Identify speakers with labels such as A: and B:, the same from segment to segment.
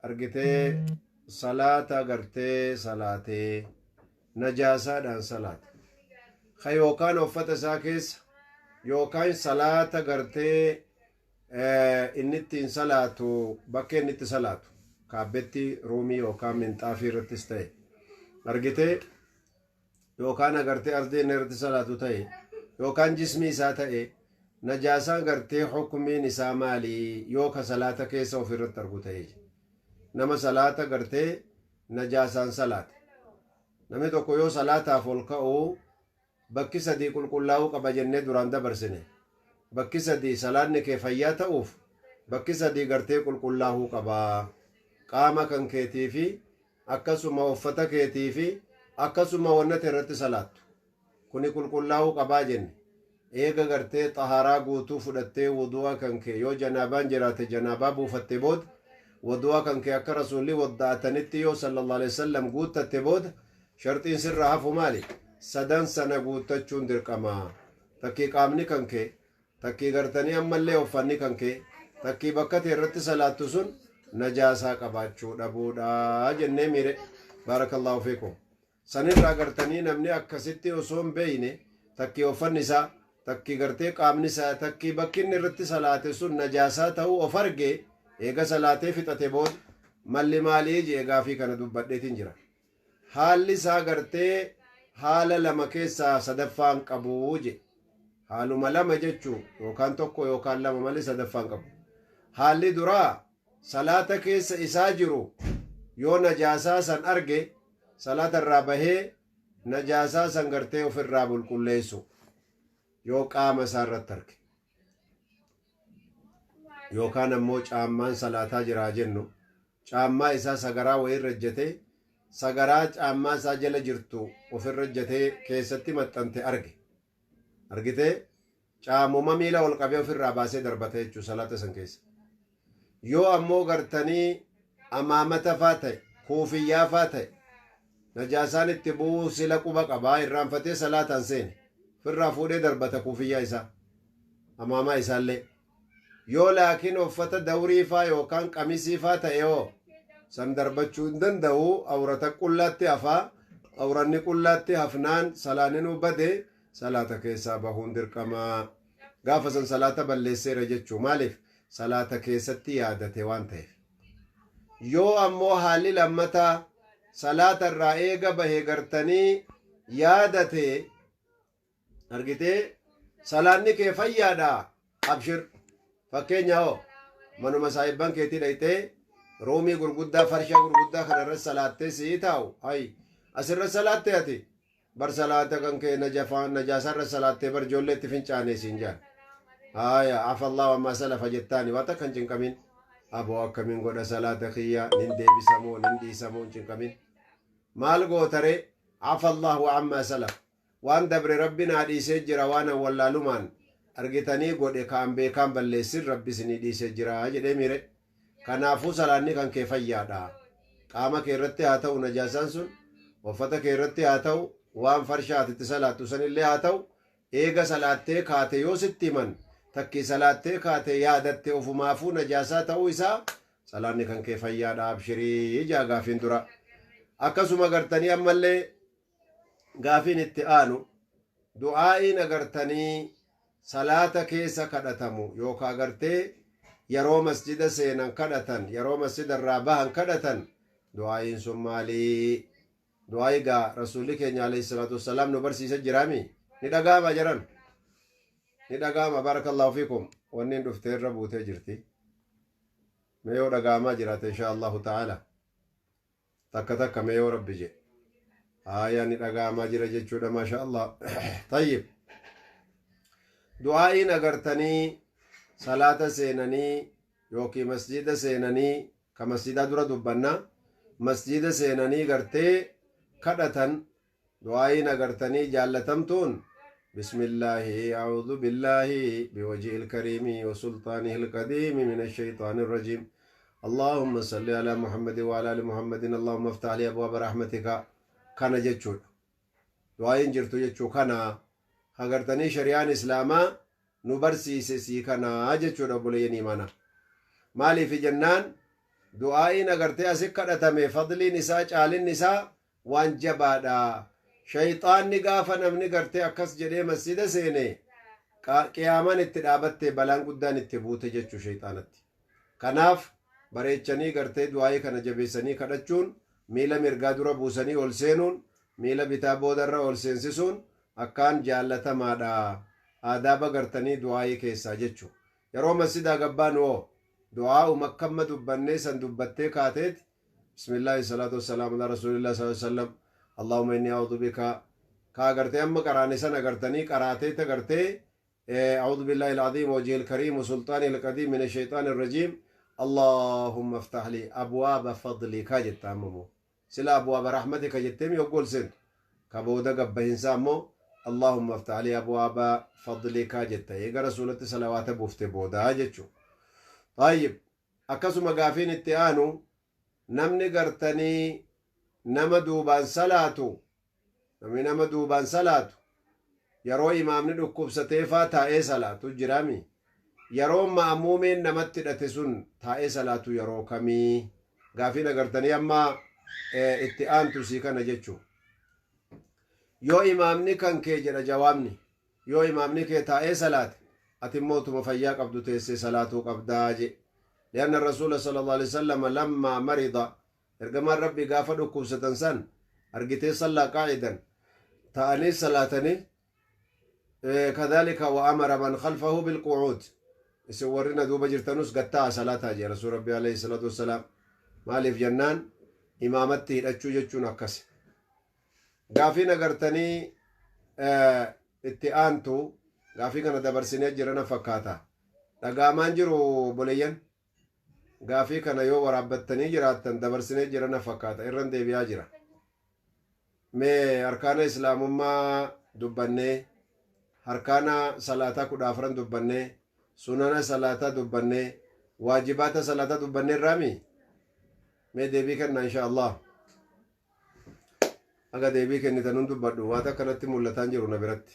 A: Argitee salaata gartee salaatee najaasaadhaan salaate ka yookaan uffata isaa keessa yookaan salaata gartee inni ittiin salaatu, bakka inni itti salaatu kaabbetti, ruumii yookaan minxaafii irrattis ta'e, argitee yookaan agartee ardii inni irratti salaatu ta'e yookaan jismii isaa ta'e, najaasaan gartee hukumiin isaa maalii yoo ka salaata keessa of irratti argu ta'e? Nama salaata gartee najaasaan salaate. Namni tokko yoo salaataaf ol ka'u bakki sadii qulqullaa'uu qaba jennee duraan dabarsine. Bakki sadii salaanni kee fayyaa ta'uuf bakki sadii gartee qulqullaa'uu qaba: qaama kan keetii fi akkasuma uffata keetii fi akkasuma wannati irratti salaattu kuni qulqullaa'uu qabaa jenne. Eega gartee xaharaa guutuu fudhattee, wudu'a kan kee, yoo janaabaan jiraate janaabaa buufatte booda, wudu'a kan kee akka Rasuulli wadda'atanitti yoo sallallahu alaihi wasallam guuttatte booda, sharxiin sirraa hafu maali? Sadan sana guuttachuun dirqama. Takkii qaamni kan kee, takkii gartanii ammallee uffanni kan kee, takkii bakka ta'e irratti salaattu sun najaasaa qabaachuu dhabuudha jennee miire. Barakallahu fiikum. Sanirraa gartanii namni akkasitti osoo hin beeyne, takkii uffanni isaa, takkii gartee qaamni isaa, takkii bakki inni irratti salaate sun najaasaa ta'uu of arge, eega salaatee fixate booda malli maalii jee gaafii kana dubbadheetiin jira. Haalli isaa gartee haala lama keessaa sadaffaan qabu je. Haaluma lama jechuu, yookaan tokko yookaan lama malee sadaffaan qabu. Haalli duraa, salaata keessa isaa jiru yoo najaasaa san arge, salaata irraa bahee najaasaa san gartee ofirraa qulqulleessu yoo qaama isaa irratti arge. Yookaan ammoo caammaan salaataa jiraa jennu, caammaa isaa sagaraa wayirra ejjetee, sagaraa caammaa isaa jala jirtu ofirra ejjetee keessatti maxxante arge. Argitee caamuma miila ol qabee ofirraa baasee darbata jechuu salaata san keessa. Yoo ammoo gartanii amaamata faa ta'e, kuufiyyaa faa ta'e, najaasaan itti bu'uu sila quba qabaa, irraanfatee salaataan seene, ofirraa fuudhee darbata kuufiyyaa isaa, amaamaa isaallee. Yoo laakiin uffata dawrii faa yookaan qamisii faa ta'e hoo, san darbachuu hin danda'u, awrata qullaatti hafaa. Awranni qullaatti hafnaan salaaninuu bade, salaata keessaa bahuun dirqamaa. Gaafa san salaata balleesseera jechuu. Maaliif? Salaata keessatti yaadate waan ta'eef. Yoo ammoo haalli lammataa, salaata irraa eega bahe gartanii yaadate, argitee salaanni kee fayyaadha, abshir. Fakkeenya hoo manuma saahibban keetii dhayxee ruumii gurguddaa, farshaa gurguddaa kana irra salaattee sii taa'u, hay, asirra salaatte, ati bar salaata kan kee najaasaa irra salaattee bar, ijoollee itti fincaane siin jaan. Haya, afallahu ammaa salafa jettaani, waan takka hin cinqamin. Aboo, akkamiin godha salaata kiyya? Nin deebisamoo nin dhiisamoo? Hin cinqamin. Maal gootare? Afallahu ammaa salaf, waan dabre Rabbi naa dhiisee jira, waan an wallaalumaan argitanii godhe ka'an beekaan balleessin Rabbi isinii dhiisee jira jedhee miire. Kanaafuu salaanni kan kee fayyaadha. Qaama kee irratti haa ta'u najaasaan sun, uffata kee irratti haa ta'u, waan farshaa ati itti salaattu sanillee haa ta'u, eega salaattee kaate yoo sitti himan, takkii salaattee kaate yaadatte ofumaafuu najaasaa ta'uu isaa, salaanni kan kee fayyaadha, abshirii jaa gaafiin dura. Akkasuma gartanii ammallee gaafiin itti aanu, du'aa'iin agartanii salaata keessa kadhatamu yookaan agartee yeroo masjida seenan kadhatan, yeroo masjida irraa bahan kadhatan, du'aa'iin sun maalii? Du'aa'ii gaa Rasuulli keenya alayhi salaatu wassalaam nu barsiise jiraami. Ni dhaga'ama jedhan, ni dhaga'ama. Barakallahu fiikum. Wanni hin dhuftee irra buutee jirti. Mee yoo dhaga'amaa jiraate, insha Allahu ta'ala, takka takka mee yoo Rabbi jedhe. Haaya, ni dhaga'amaa jira jechuudha, maasha Allah. Tayyib, du'aa'iin agartanii salaata seenanii yookiin masjida seenanii, ka masjidaa dura dubbanna, masjida seenanii gartee kadhatan, du'aa'iin agartanii jaallatamtuun: بسم الله، أعوذ بالله بوجهه الكريم وسلطانه القديم من الشيطان الرجيم، اللهم صل على محمد وعلى آل محمد، اللهم افتح لي أبواب رحمتك. Kana jechuudha du'aa'iin jirtu jechuu. Kana agartanii shari'aan Islaamaa nu barsiise sii kana jechuudha. Obboleeyyan imaanaa, maaliif jennaan Du'aa'iin agartee asi kadhatame fadliin isaa, caalinni isaa waan jabaadha. Shayxaanni gaafa namni gartee akkas jedhee masjida seene qiyaamaan itti dhaabatte, balaan guddaan itti buute jechuu shayxaanatti. Kanaaf bareechanii gartee du'aa'ii kana jabeessanii kadhachuun, miila mirgaa dura buusanii ol seenuun, miila bitaa boodarra ol seensisuun akkaan jaallatamaadha. Aadaaba gartanii du'aa'ii keessaa jechuu. Yeroo masjidaa gabbaan hoo du'aa'uma akkamma dubbannee san dubbattee kaateeti, bismillaahi, salaatu wassalaamu ala rasuulillah sallallahu alaihi wasallam, allahumma inni a'udhu bika, kaa gartee amma qaraane sana gartanii qaraateet agartee, أعوذ بالله العظيم وجهه الكريم وسلطانه القديم من الشيطان الرجيم، اللهم افتح لي أبواب فضلك جت أمامو سلا أبواب رحمتك جتم يقول سنت كبودا قبهن سامو، اللهم افتح لي أبواب فضلك جت إيقا رسولة صلوات بوفت بودا جتشو. طيب، akkasuma gaafiin itti aanu, namni gartanii nama duubaan salaatu, namni nama duubaan salaatu yeroo imaamni dhukkubsateefaa taa'ee salaatu jiraami, yeroo ma'amuumeen namatti hidhate sun taa'ee salaatu yeroo kamii? Gaafiin agartanii amma itti aantu sii kana jechuu. Yoo imaamni kan kee jedha jawaabni, yoo imaamni kee taa'ee salaate, ati immootuma fayyaa qabdu teessee salaatuu qabdaa je. لأن الرسول صلى الله عليه وسلم لما مرض، ergamaan Rabbi gaafa dhukkubsatan san argitee, صلى قاعدا، ta'anii salaatanii. كذلك وأمر من خلفه بالقعود، isin warri na duuba jirtanus gattaa salaataa jee rasuul Rabbi عليه الصلاة والسلام. Maaliif jennaan, imaamatti hidhachuu jechuun akkas. Gaafiin agartanii itti aantu, gaafii kana dabarsinee jirana fakkaata. Dhagaamaan jiru boleeyyan, gaafii kana yoo waraabbattanii jiraattan dabarsinee jirana fakkaata, irran deebi'aa jira. Mee arkaana islaamummaa dubbannee, harkaana salaataa 14 dubbannee, sunana salaataa dubbannee, waajibaata salaataa dubbannee irraami. Mee deebii kenna insha Allah. Aga deebii kennitan hun dubbadhu. Waata akkanatti mul'ataan jiru na biratti.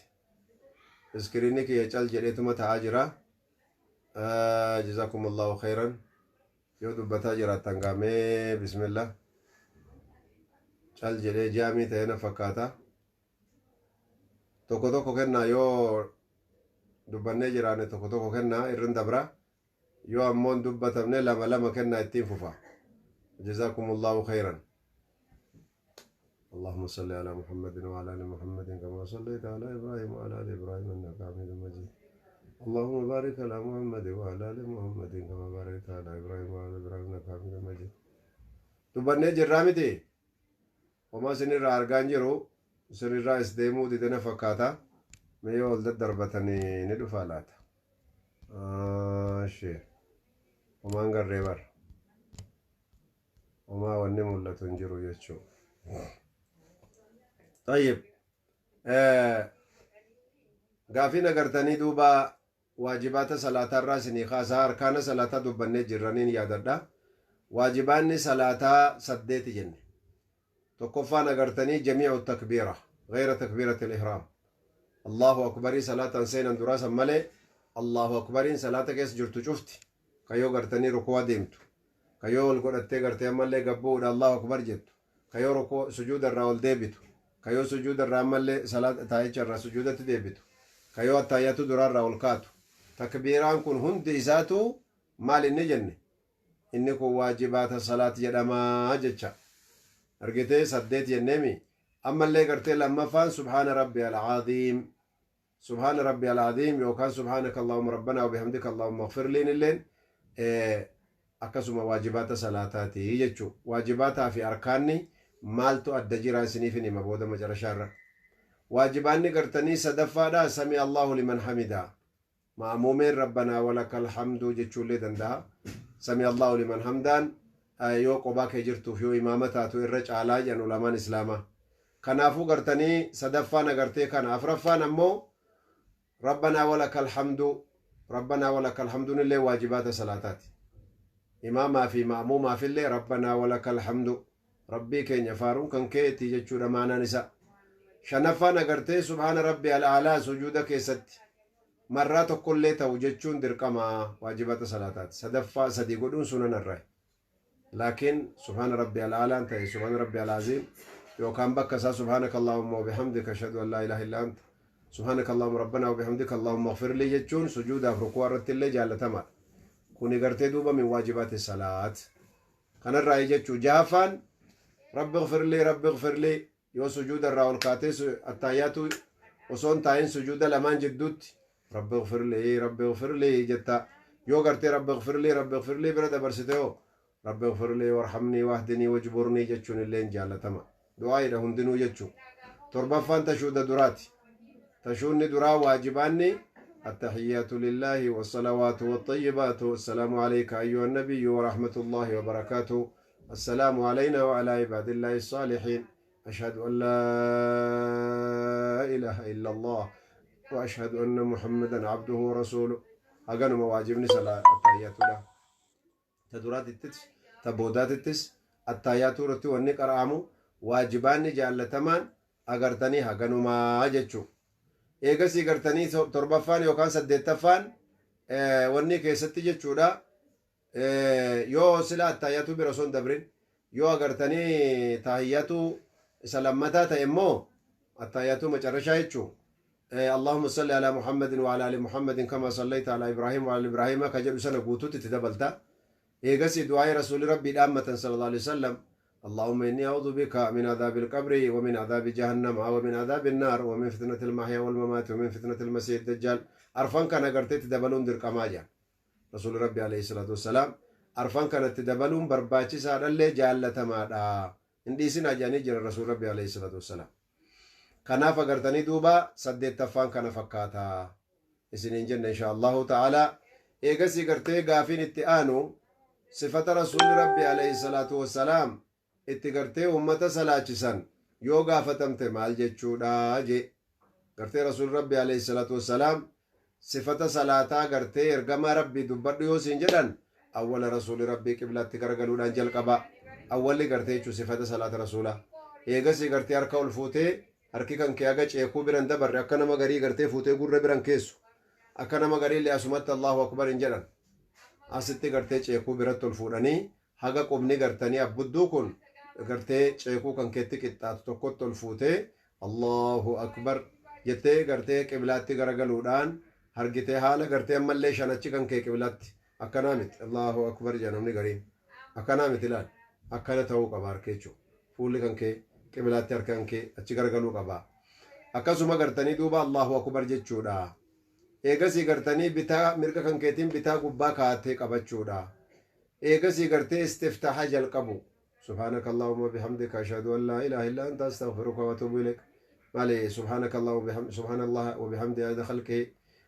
A: Iskiriinni kiyya cal jedheetuma ta'aa jira. جزاكم الله خيرا. Yoo dubbataa jiraattan gaamee bismillah. Cal jedhee jaamii ta'ee na fakkaata. Tokko tokko kennaa, yoo dubbannee jiraanne tokko tokko kennaa irrin dabra. Yoo ammoo hin dubbatamne lama lama kennaa ittiin fufa. جزاكم الله خيرا. اللهم صل على محمد وعلى ال محمد كما صليت على ابراهيم وعلى ال ابراهيم انك حميد مجيد. اللهم بارك على محمد وعلى ال محمد كما باركت على ابراهيم وعلى ال ابراهيم انك حميد مجيد. Dubbannee jirraa miti? Homaa isinirraa argaan jiru, isinirraa is deemuu didena fakkaata. Mee yoo ol daddarbatanii ni dhufa laata? Ishee homaan garree bar homaa wanni mul'atu hin jiru jechuu. طيب، gaafiin agartanii duuba waajibaata salaataa irraa isinii kaasaa. Arkaana salaataa dubbannee jirraniin yaadadha. Waajibaanni salaataa saddeeti jenne. Tokkoffaan agartanii جميع التكبيرة غير تكبيرة الإحرام، الله أكبر salaataan seenan duraa san malee الله أكبر iin salaata keessa jirtu cufti, kayyoo gartanii rukuwaa deemtu, kayyoo ol godhattee gartee ammallee gabbuudha الله أكبر jettu, kayyoo rukuu sujuuda irraa ol deebitu, kayyoo sujuuda irraa ammallee salaata taa'icha irraa sujuudatti deebitu, kayyoo attaayyatu duraarraa ol kaatu, takbiiraan kun hundi isaatu maal inni jenne? Inni kun waajibaata salaat jedhamaa jecha. Argitee, saddeet jenneemi. Ammallee gartee lammaffaan سبحان ربي العظيم، سبحان ربي العظيم yookaan سبحانك اللهم ربنا وبحمدك اللهم اغفر لي illeen akkasuma waajibaata salaataati jechuu. Waajibaataa fi arkaanni maaltu adda jira isiniif hima booda macarashaarra. Waajibaanni gartanii sadaffaadha سمع الله لمن حمده. Ma'muumeen ربنا ولك الحمد jechuullee danda'a. سمع الله لمن حمده n yoo qobaa kee jirtuuf yoo imaama taatu irra caalaa jedhan ulamaan islaamaa. Kanaafuu gartanii sadaffaan agartee kana. Afraffaan ammoo ربنا ولك الحمد. ربنا ولك الحمد illee waajibaata salaataati. Imaamaa fi ma'muumaaf illee ربنا ولك الحمد, Rabbii keenya faaruun kan keeti jechuudha maanaan isa. Shanaffaan agartee سبحان ربي الأعلى sujuuda keessatti marraa tokkollee ta'u jechuun dirqama, waajibata salaataati. Sadaffaa sadii godhuun sunanarraa. Laakiin subhaana rabbi al'aalaan ta'e, subhaana rabbi al'aziim, yookaan bakka isaa subhaanaka Allahumma wa bihamdika ashhadu an laa ilaaha illa anta subhaanaka Allahumma rabbana wa bihamdika Allahumma ighfir li jechuun sujuudaaf rukuu irratti illee jaallatamaadha. Kuni gartee duuba min waajibaati salaat. Kanarraa jechuu jahaffaan rabbi ighfir li, rabbi ighfir li, yoo sujuuda irraa ol kaatee attaayyaatu osoo hin taa'in sujuuda lamaan jidduutti rabbi ighfir li, rabbi ighfir li jetta. Yoo gartee rabbi ighfir li, rabbi ighfir li bira dabarsite hoo, rabbi ighfir li warhamnii wahdinii wajburnii jechuun illee hin jaallatama. Du'aayidha hundinuu jechuu. Torbaffaan tashuuda duraati. Tashuunni duraa waajibaanni التحيات لله والصلوات والطيبات، السلام عليك أيها النبي ورحمة الله وبركاته، السلام علينا وعلى عباد الله الصالحين، أشهد أن لا إله إلا الله وأشهد أن محمدا عبده ورسوله. Haganuma waajibni attaayyaatu له ta duraatittis ta boodaatittis attaayyaatuu irratti wanni qara'amu waajibaanni jaallatamaan agartanii haganumaa jechuu. Eegasii gartanii torbaffaan yookaan saddeettaffaan wanni keessatti jechuudha. Yoo sila attaayyaatuu bira osoo hin dabrin yoo agartanii taahiyyaatu isa lammataa ta'e immoo attaayyaatuu macarrashaa jechuu. اللهم صل على محمد وعلى ال محمد كما صليت على ابراهيم وعلى ابراهيم كجل سنه قوتوت تدبلتا. ايغسي دعاء رسول ربي دامة صلى الله عليه وسلم: اللهم اني اعوذ بك من عذاب القبر ومن عذاب جهنم ومن عذاب النار ومن فتنة المحيا والممات ومن فتنة المسيح الدجال. arfan kana gartee dabaluun dirqamaa jaa رسول ربي عليه الصلاة والسلام. Arfan kanatti dabaluun barbaachisaadhallee jaallatamaadha, hin dhiisinaa jedhanii jira رسول ربي عليه الصلاة والسلام. Kanaaf agartanii duuba saddeettaffaan kana fakkaata isiniin jenna إن شاء الله تعالى. Eegasii gartee gaafiin itti aanu sifata rasuulli rabbi عليه الصلاة والسلام itti gartee ummata salaachisan yoo gaafatamte maal jechuudha je. Gartee rasuulli rabbi عليه الصلاة والسلام sifata salaataa gartee ergamaa rabbii dubbadhu yoo siin jedhan, awwala rasuulli rabbii qiblaatti garagaluudhaan jalqaba awwalli gartee jechuu sifata salaata rasuulaa. Eegasii gartee harka ol fuutee harki kan kee haga ceekuu biran dabarre, akka nama garii gartee fuutee gurra biran keessu, akka nama garii illee asumatti Allahu akbar hin jedhan. Asitti gartee ceekuu biratti ol fuudhanii haga qubni gartanii abbudduu kun gartee ceekuu kan keetti qixxaatu tokkotti ol fuutee Allahu akbar jettee gartee qiblaatti garagaluudhaan hargitee haala gartee ammallee shanachi kan kee qiblaatti. Akkanaa miti Allahu akbar jedha namni gariin, akkanaa miti. Ilaal, akkana ta'uu qaba harka jechuudha. Fuulli kan kee qiblaatti, harkaan kee achi garagaluu qaba. Akkasuma gartanii duuba Allahu akbar jechuudha. Eegasii gartanii bitaa mirga kan keetiin bitaa gubbaa kaa'attee qabachuudha. Eegasii gartee istiftaaha jalqabu: سبحانك اللهم وبحمدك أشهد أن لا إله إلا أنت أستغفرك وأتوب إليك. مالي سبحانك الله وبحمد، سبحان الله وبحمده عدد خلقه.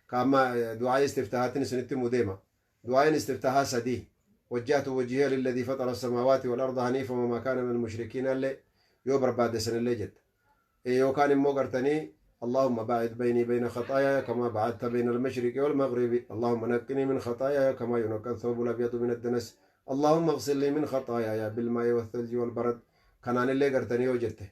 A: كما دعاء استفتاحات سنت مديمة، دعاء استفتاحات سدي: وجهت وجهي للذي فطر السماوات والأرض حنيفا وما كان من المشركين. اللي yoo barbaadde sanillee jetta. Yookaan immoo gartanii اللهم باعد بيني بين خطاياي كما بعدت بين المشرق والمغرب، اللهم نقني من خطاياي كما ينقى الثوب الأبيض من الدنس، اللهم اغسلني من خطاياي بالماء والثلج والبرد. Kanaan illee gartanii yoo jette,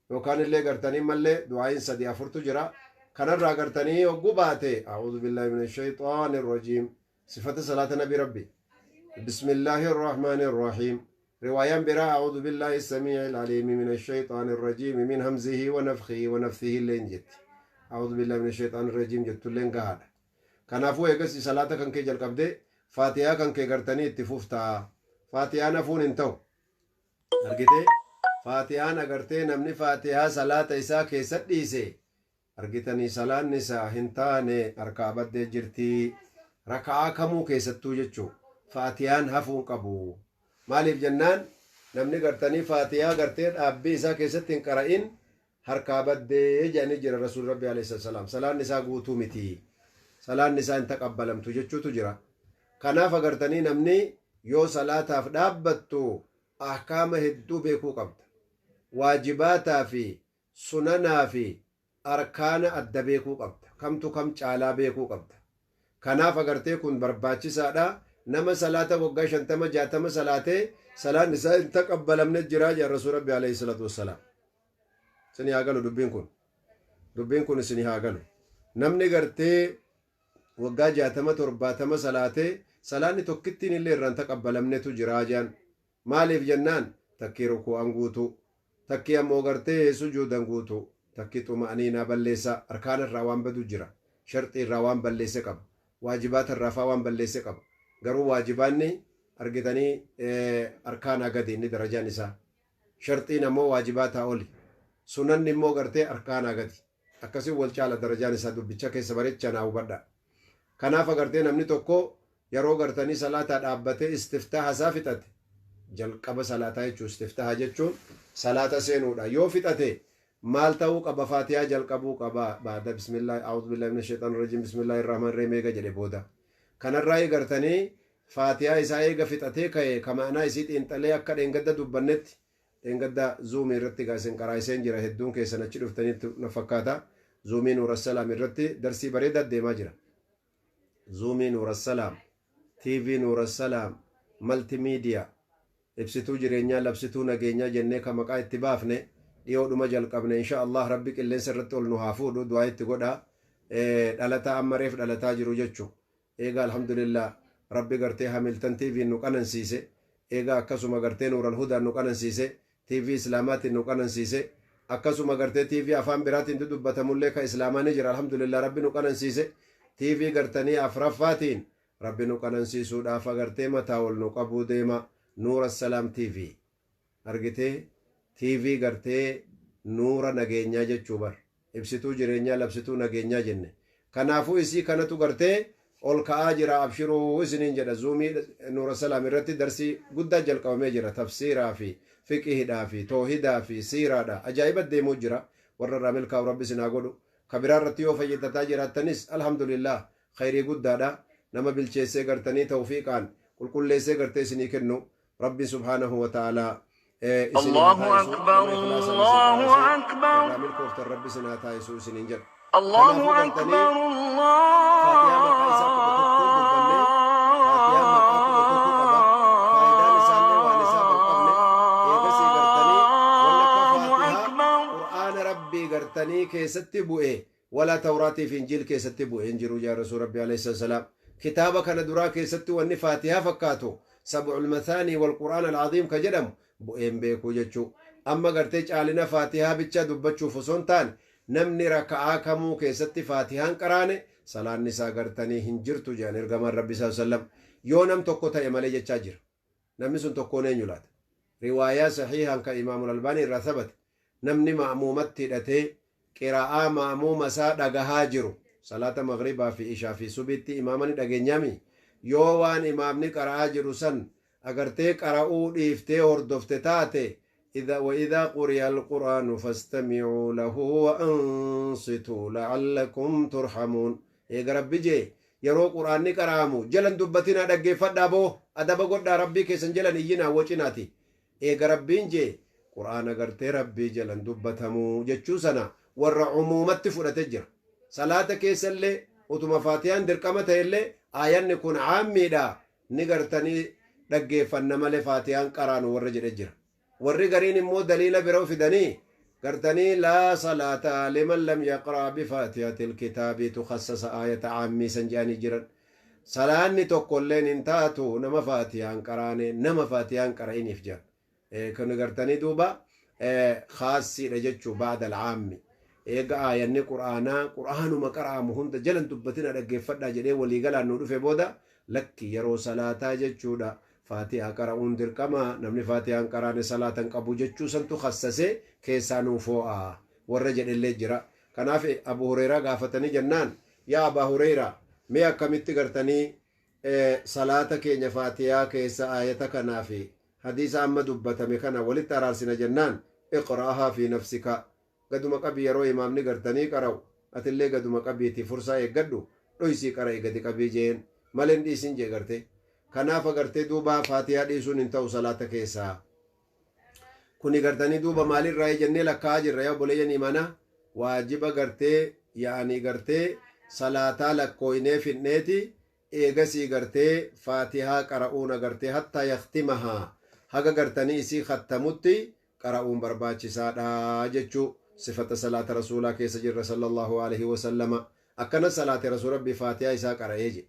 A: yookaan illee gartanii mallee du'aayin sadii afurtu jira. Kanarraa gartanii yogguu baate أعوذ بالله من الشيطان الرجيم. Sifata salaata nabi rabbi: بسم الله الرحمن الرحيم. رواية برا أعوذ بالله السميع العليم من الشيطان الرجيم من همزه ونفخه ونفثه اللين جت. أعوذ بالله من الشيطان الرجيم جت اللين قهاد. Kanaafuu eegas salaata kan kee jalqabde faatiyaa kan kee gartanii itti fuftaa. Faatiyaan hafuun hin ta'u. Argitee, faatiyaan agartee namni faatiyaa salaata isaa keessa dhiise, argitanii, salaanni isaa hin taane, harkaa baddee jirti. Raka'aa kamuu keessattuu jechuu faatiyaan hafuun qabu. Maaliif jennaan, namni gartanii faatiyaa gartee dhaabbii isaa keessatti hin qara'in harkaa baddee jedhanii jira rasuul rabbi عليه السلام. Salaanni isaa guutuu miti, salaanni isaa hin taqabbalamtu jechuutu jira. Kanaaf agartanii namni yoo salaataaf dhaabbattu ahkaama hedduu beekuu qabda. Waajibaataa fi sunanaa fi arkaana adda beekuu qabda. Kamtu kam caalaa beekuu qabda. Kanaaf agartee kun barbaachisaadha. Nama salaata waggaa 50 60 salaatee salaan isaa hin taqabbalamne jiraa jedha rasuul rabbi عليه الصلاة والسلام. Isinii haa galu dubbiin kun, dubbiin kun isinii haa galu. Namni gartee waggaa 60 70 salaatee salaanni tokkittiin illee irraan taqabbalamnetu jiraa jedhan. Maaliif jennaan takkii ruku'an guutuu, takkii ammoo gartee sujuudan guutuu, takkii xuma'aniinaa balleessa, arkaana irraa waan badu jira, sharxii irraa waan balleesse qaba, waajibaata irraa faa waan balleesse qaba. Garuu waajibaanni argitanii arkaanaa gadi inni darajaan isaa. Sharxiin ammoo waajibaataa oli. Sunanni immoo gartee arkaanaa gadi. Akkasiin wal caala darajaan isaa dubbicha keessa bareechaa naa hubadha. Kanaaf agartee namni tokko yeroo gartanii salaataa dhaabbatee istiftaaha isaa fixate, jalqaba salaataa jechuun istiftaaha jechuun salaata seenuudha. Yoo fixate maal ta'uu qaba? Faatihaa jalqabuu qaba. Baada bismillaahi a'uudhu billaahi mina shayxaani rajiim bismillaahi rahmaan rahiim eega jedhe booda. Kanarraa gartanii faatihaa isaa eega fixatee ka'e ka ma'anaa isii xiinxalee akka dheengadda dubbannetti, dheengadda zuumii irratti gaa isin qaraa'iseen jira, hedduun keessan achi dhuftanitti na fakkaata. Zuumii Nuurassalaam irratti darsii bareedaa deemaa jira. Zuumii Nuurassalaam, TV Nuurassalaam, maltimiidiyaa, ibsituu jireenyaa, labsituu nageenyaa jennee ka maqaa itti baafne dhiyoodhuma jalqabne. Insha Allah rabbi qilleensa irratti ol nu haa fuudhu, du'aa itti godha. Dhalataa amma reef dhalataa jiru jechuu. Eega alhamdulillah rabbi gartee Hamiltan TV nu qanansiise, eega akkasuma gartee Nuural Hudaan nu qanansiise, TV Islaamaatiin nu qanansiise, akkasuma gartee TV afaan biraatiin dudubbatamullee ka Islaamaa ni jira, alhamdulillah rabbi nu qanansiise. TV gartanii afraffaatiin rabbi nu qanansiisuudhaaf agartee mataa ol nu qabuu deema. Nuura Salaam TV argitee, TV gartee nuura nageenyaa jechuu bar, ibsituu jireenyaa, labsituu nageenyaa jenne. Kanaafuu isii kanatu gartee ol ka'aa jira, abshiruu isiniin jedha. Zuumii Nuura Salaam irratti darsii guddaa jalqabamee jira, tafsiiraa fi fiqihiidhaa fi toohidaa fi siiraadha. Ajaa'iba deemuu jira. Warra irraa milkaa'u rabbi isin haa godhu. Ka biraa irratti yoo fayyadataa jiraattanis alhamdulillah khayrii guddaadha. Nama bilcheessee gartanii tawfiiqaan qulqulleessee gartee isinii kennu rabbi subhaanahu wa ta'aalaa isinii haa
B: الله
A: taa'isu.
B: أكبر
A: Nama ikhlaasaan isin
B: الله
A: qaraasee
B: أكبر
A: irraa milkooftan rabbi isin haa taa'isu isiniin jedha.
B: الله
A: Kanaafuu gartanii
B: أكبر
A: faatihaa maqaa isaa 11 dubbanne. Faatihaan maqaa 11 qaba. Faayidaan isaallee waan isaa hin qabne. Eegasii gartanii wanni akka
B: الله
A: faatihaa
B: أكبر
A: qur'aana rabbii gartanii keessatti bu'e wala tawraatii fi injiil keessatti bu'e hin jiru yaa rasuul rabbi alayhi salaam. Kitaaba kana duraa keessatti wanni faatihaa fakkaatu sab'ul mathaanii wal qur'aan al-aziim ka jedhamu bu'een beekuu jechuu. Amma gartee caalina faatihaa bicha dubbachuuf osoo hin taane, namni raka'aa kamuu keessatti faatihaan qaraane salaanni isaa gartanii hin jirtu jedhan ergamaan rabbi sallallahu alaihi wasallam, yoo nam tokko ta'e malee jechaa jira. Namni sun tokkoon eenyu laata? Riwaayaa sahiihaan kan Imaamul Albaanii irraa sabate, namni ma'muumatti hidhatee qiraa'aa ma'muuma isaa dhagahaa jiru, salaata maghribaa fi ishaa fi subiitti imaama ni dhageenyaami, yoo waan imaamni qara'aa jiru san agartee qara'uu dhiiftee hordofte taate, إذا وإذا قرئ القرآن فاستمعوا له وأنصتوا لعلكم ترحمون. Eega rabbi jee yeroo qur'aanni qara'amu jalan dubbatinaa, dhaggeeffadhaa boo, adaba godhaa, rabbii keessan jalan iyyinaa wacinaati. Eega rabbiin jee qur'aana gartee rabbii jalan dubbatamuu jechuu sana warra umuumatti fudhate jira. Salaata keessallee utuma faatiyaan dirqama ta'ellee aayanni kun caammiidha, ni gartanii dhaggeeffanna malee faatiyaan qaraanu warra jedhe jira. Warri gariin immoo daliila biroo fidanii gartanii laa salaata liman lam yaqra bifaatihatil kitaabiitu khassasa aayata caammii san jedhanii jiran. Salaanni tokkolleen hin taatu nama faatiyaan qaraane, nama faatiyaan qara'iniif jedhan. Kun gartanii duuba khaasiidha jechuu ba'da alcaammi. Eega aayanni qur'aanaa qur'aanuma qara'amu hunda jalan dubbatina dhaggeeffadhaa jedhee waliigalaan nu dhufe booda, lakki yeroo salaataa jechuudha faatihaa qara'uun dirqama, namni faatiyaan qaraane salaatan qabu jechuu santu khassasee keessaa nuu foo'a warra jedhellee jira. Kanaaf Abu Hureeraa gaafatanii jennaan, yaa Abaa Hureeraa, mee akkamitti gartanii salaata keenya faatihaa keessa aayata kanaa fi hadiisa amma dubbatame kana walitti araarsina jennaan, iqra'ahaa fi nafsika, gaduma qabii yeroo imaamni gartanii qara'u atillee gaduma qabiitii fursaa eeggadhu, dhoysii qara'i, gadi qabii jeen malee hin dhiisin jee garte. Kanaaf agartee duuba faatihaa dhiisuun hin ta'u salaata keessaa. Kuni gartanii duuba maalirraa jennee lakkaa'aa jirra yaa obboleeyyan imaanaa? Waajiba gartee yaa'anii gartee salaataa lakkooynee finneeti eegasii gartee faatihaa qara'uun agartee hattaa yaktimahaa, haga gartanii isii khattamutti qara'uun barbaachisaadha jechuu. Sifata salaata rasuulaa keessa jirra sallallahu alaihi wasallama. Akkana salaate rasuul rabbi faatihaa isaa qara'ee je.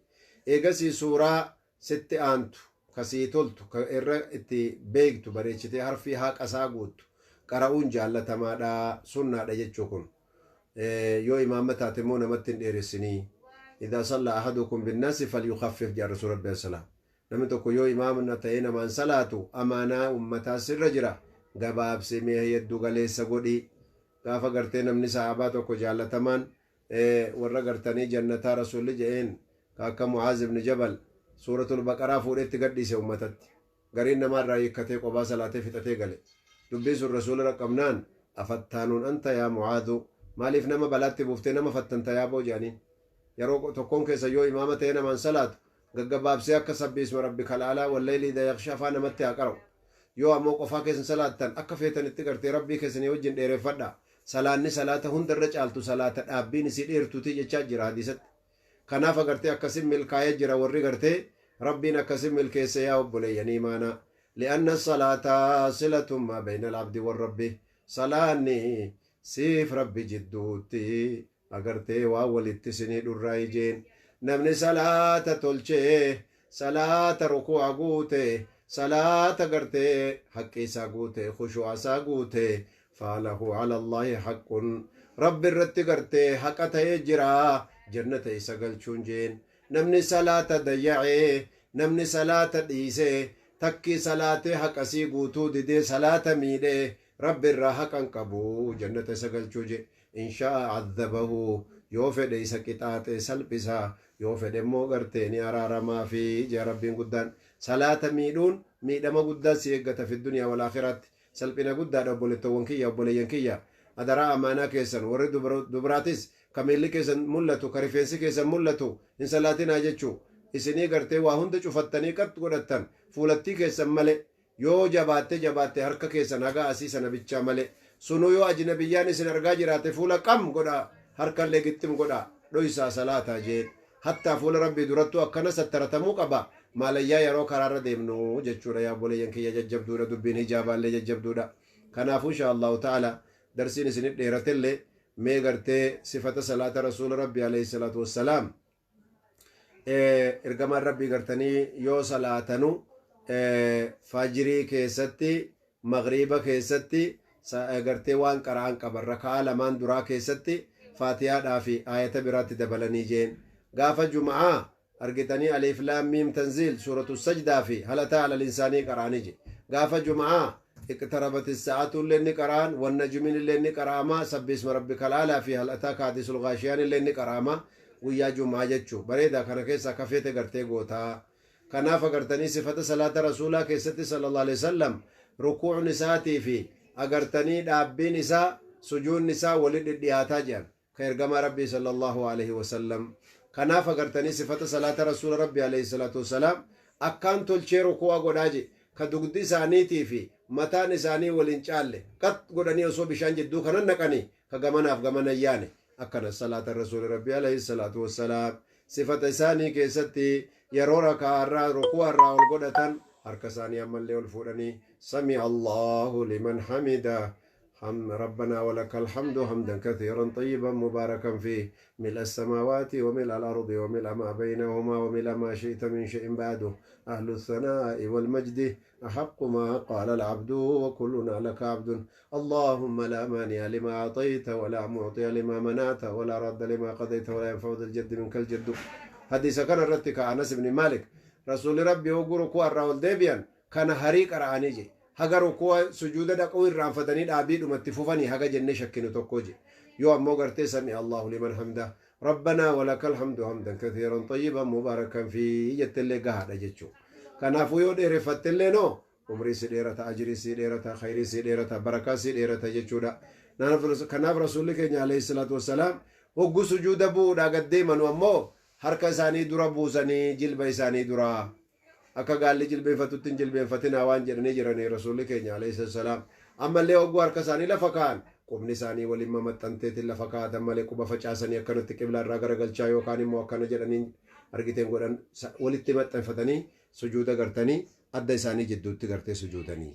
A: Eegasii suuraa sitti aantu Ka sii toltu, ka irra itti beektu bareechitee harfii haqa isaa guuttu qara'uun jaallatamaadha, sunnaadha jechuu kun. Yoo imaama taate immoo namatti hin dheeressinii. Idaa salla ahadukum binnaasi falyukhaffif jedha Rasuul Rabbi salaam. Namni tokko yoo imaamna ta'ee namaan salaatu amaanaa ummataa sirra jira, gabaabsi mee hedduu galeessa godhi. Gaafa gartee namni sahaabaa tokko jaallatamaan warra gartanii jannataa Rasuulli je'een ka akka Mu'aaz ibn Jabal suuratul Baqaraa fuudhetti gadhiise ummatatti. Gariin namaarraa hiikkatee qobaa salaatee fixatee gale. Dubbiin sun Rasuula raqqabnaan, afattaanuun anta yaa Mu'aadhu, maaliif nama balaatti buuftee nama fattanta yaa boo jedhaniin. Yeroo tokkoon keessa yoo imaama ta'ee namaan salaatu gaggabaabsee akka sabbiisma rabbikal a'laa wallayli idha yaghshaa faa namatti haa qara'u. Yoo ammoo qofaa keessan salaattan akka feetanitti gartee Rabbii keessanii wajjin dheereffadha. Salaanni salaata hundarra caaltu salaata dhaabbiin isii dheertuutii jechaa jira hadiisatti. Kanaaf agartee akkasin milkaa'ee jira warri gartee Rabbiin akkasin milkeesse yaa obboleeyyan iimaanaa. Li'anna salaata silatun maa bayna al-abdi warrabbi. Salaanni siif Rabbi jidduutti agartee waan walitti isin hidhurraa ijeen. Namni salaata tolchee, salaata ruku'a guute, salaata gartee haqqi isaa guute, khushu'a isaa guute, faalahu ala Allahi haqqun, Rabbi irratti gartee haqa ta'ee jira jannata isa galchuun jeen. Namni salaata dayya'ee, namni salaata dhiisee, takkii salaatee haqasii guutuu didee salaata miidhee, Rabbi irraa haqa hin qabu jannata isa galchuu je. In sha'a adhabahu, yoo fedhe isa qixaaxee salphisa, yoo fedhe immoo gartee ni araaramaafi jea Rabbiin guddaan. Salaata miidhuun miidhama guddaa si eeggata fi duniyaa wal aakhiraatti. Salphina guddaadha obbolettowwan kiyya, obboleeyyan kiyya. Adaraa amaanaa keessan warri dubraatis ka miilli keessan mul'atu, ka rifeensi keessan mul'atu hin salaatinaa jechuu. Isinii gartee waa hunda cufattanii qax godhattan fuulattii keessan malee, yoo jabaatte jabaatte harka keessan haga asii sana bichaa malee. Sunuu yoo ajnabiyyaan isin argaa jiraate fuula qam godhaa, harkallee gixxim godhaa, dhoysaa salaataa jeen. Hattaa fuula Rabbii durattuu akkana sattaratamuu qaba. Maalayyaa yeroo karaarra deemnu jechuudha yaa obboleeyyan kiyya, jajjabduudha dubbiin hijaabaallee jajjabduudha. Kanaafuu insha Allahu ta'ala darsiin isinit dheeratellee mee gartee sifata salaata Rasuula Rabbii alayhi salaatu wassalaam, ergamaan Rabbii gartanii yoo salaatanu fajirii keessatti, magriiba keessatti gartee waan qara'an qaban, raka'aa lamaan duraa keessatti faatiyaadhaa fi aayata biraatti dabalanii jeen. Gaafa juma'aa argitanii aliif laam miim tanziil suuratu sajdaa fi halataa alal insaanii qara'anii je. Gaafa juma'aa iqtarabati sa'atu illee ni qara'an, wannajmiin illee ni qara'ama, sabbiisma rabbikal aalaa fi hal ataaka hadiisul gaashiyaan illee ni qara'ama guyyaa jumaa jechuu. Bareeda, kana keessaa kafeete gartee gootaa. Kanaaf agartanii sifata salaata Rasuulaa keessatti sallallahu alaihi wasallam rukuucni isaatii fi agartanii dhaabbiin isaa, sujuunni isaa wali dhidhiyaataa jedhan ka ergamaa Rabbii sallallahu alaihi wasallam. Kanaaf agartanii sifata salaata Rasuula Rabbii alayhi salaatu wassalaam akkaan tolchee rukuu'a godhaa je, ka dugdi isaaniitii fi mataan isaanii waliin caalle, qax godhanii osoo bishaan jidduu kanan naqanii ka gamanaaf gamana yaane akkana salaata Rasuula Rabbii alayhi salaatu wassalaam. Sifata isaanii keessatti yeroo raka'aarraa rukuu'arraa ol godhatan harka isaanii ammallee ol fuudhanii sami Allahu liman hamida ربنا ولك الحمد حمدا كثيرا طيبا مباركا فيه ملء السماوات وملء الأرض وملء ما بينهما وملء ما شئت من شيء بعده أهل الثناء والمجد أحق ما قال العبد وكلنا لك عبد اللهم لا مانع لما أعطيت ولا معطي لما منعت ولا رد لما قضيت ولا ينفع ذا الجد منك الجد. حديث كان رتك أنس بن مالك رسول ربي وقروا الراول ديبيان كان هريق رانيجي haga ruku'a sujuuda dhaquu irraanfatanii dhaabiidhumatti fufanii haga jennee shakkinu tokko je. Yoo ammoo gartee sami Allahu liman hamda rabbanaa walakal hamdu hamdan kathiiran xayyiban mubaarakan fi jettellee gahaadha jechuu. Kanaafuu yoo dheereffattellee noo umrii si dheerata, ajirii si dheerata, khayrii si dheerata, barakaa si dheerata jechuudha. Kanaaf Rasuulli keenya alayhi salaatu wassalaam hoggu sujuuda bu'uudhaa gad deemanu ammoo harka isaanii dura buusanii jilba isaanii dura, akka gaalli jilbeenfatutti hin jilbeenfatinaa waan jedhanii jiranii Rasuulli keenya alayhi salaam. Ammallee hogguu harka isaanii lafa kaa'an qubni isaanii waliin mamaxxanteetiin lafa kaa'atan malee quba facaasanii akkanatti qiblaa irraa garagalchaa yookaan immoo akkana jedhanii argiteen godhan, walitti maxxanfatanii sujuuda gartanii adda isaanii jidduutti gartee sujuudanii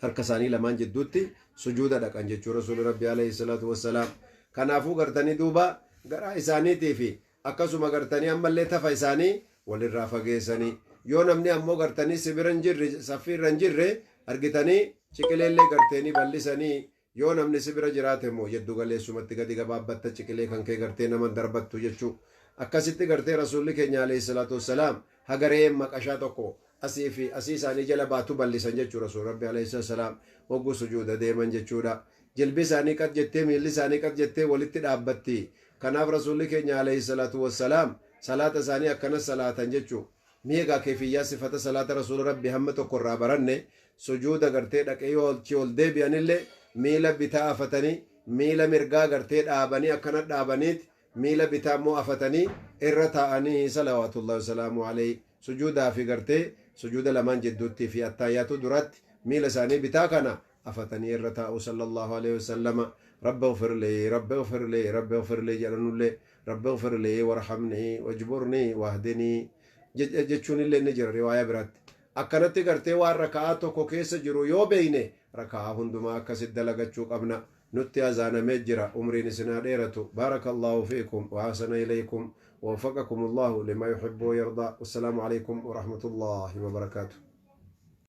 A: harka isaanii lamaan jidduutti sujuuda dhaqan jechuu Rasuulli Rabbi alayhi salaatu wassalaam. Kanaafuu gartanii duuba garaa isaaniitii fi akkasuma gartanii ammallee tafa isaanii walirraa fageessanii. Yoo namni ammoo gartanii si bira hin jirre, saffii irra hin jirre argitanii, ciqileellee garteenii bal'isanii. Yoo namni si bira jiraate immoo jeddu galeessumatti gadi gabaabbatta, ciqilee kan kee gartee nama darbattu jechuu. Akkasitti gartee Rasuulli keenya alayhi salaatu wassalaam hagareen maqashaa tokko asii fi asii isaanii jala baatu bal'isan jechuu Rasuul Rabbi alayhi salaam hogguu sujuuda deeman jechuudha. Jilbi isaanii qad jettee, miilli isaanii qad jettee walitti dhaabbatti. Kanaaf Rasuulli keenya alayhi salaatu wassalaam salaata isaanii akkanas salaatan jechuu. Miigaa keefiyyaa sifata salaata Rasuula Rabbi hamma tokko irraa baranne. Sujuuda gartee dhaqee yoo ol deebi'anillee miila bitaa afatanii, miila mirgaa gartee dhaabanii, akkana dhaabaniiti miila bitaa immoo afatanii irra taa'anii salawaatullahi wasalaamu alayhi. Sujuudaa fi gartee sujuuda lamaan jidduutti fi attaayyaatu duratti miila isaanii bitaa kana afatanii irra taa'u sallallahu alayhi wasallama. Rabbi اغفر لي، ربي اغفر لي، ربي اغفر لي jedhanullee, rabbi اغفر لي وارحمني واجبرني واهدني jechuun illee ni jira riwaayaa biraatti. Akkanatti gartee waan raka'aa tokko keessa jiru yoo beeyne, raka'aa hundumaa akkasitti dalagachuu qabna. Nutti azaanamee jira. Umriin isinaa dheeratu. بارك الله فيكم وأحسن إليكم ووفقكم الله لما يحب ويرضى، والسلام عليكم ورحمة الله وبركاته.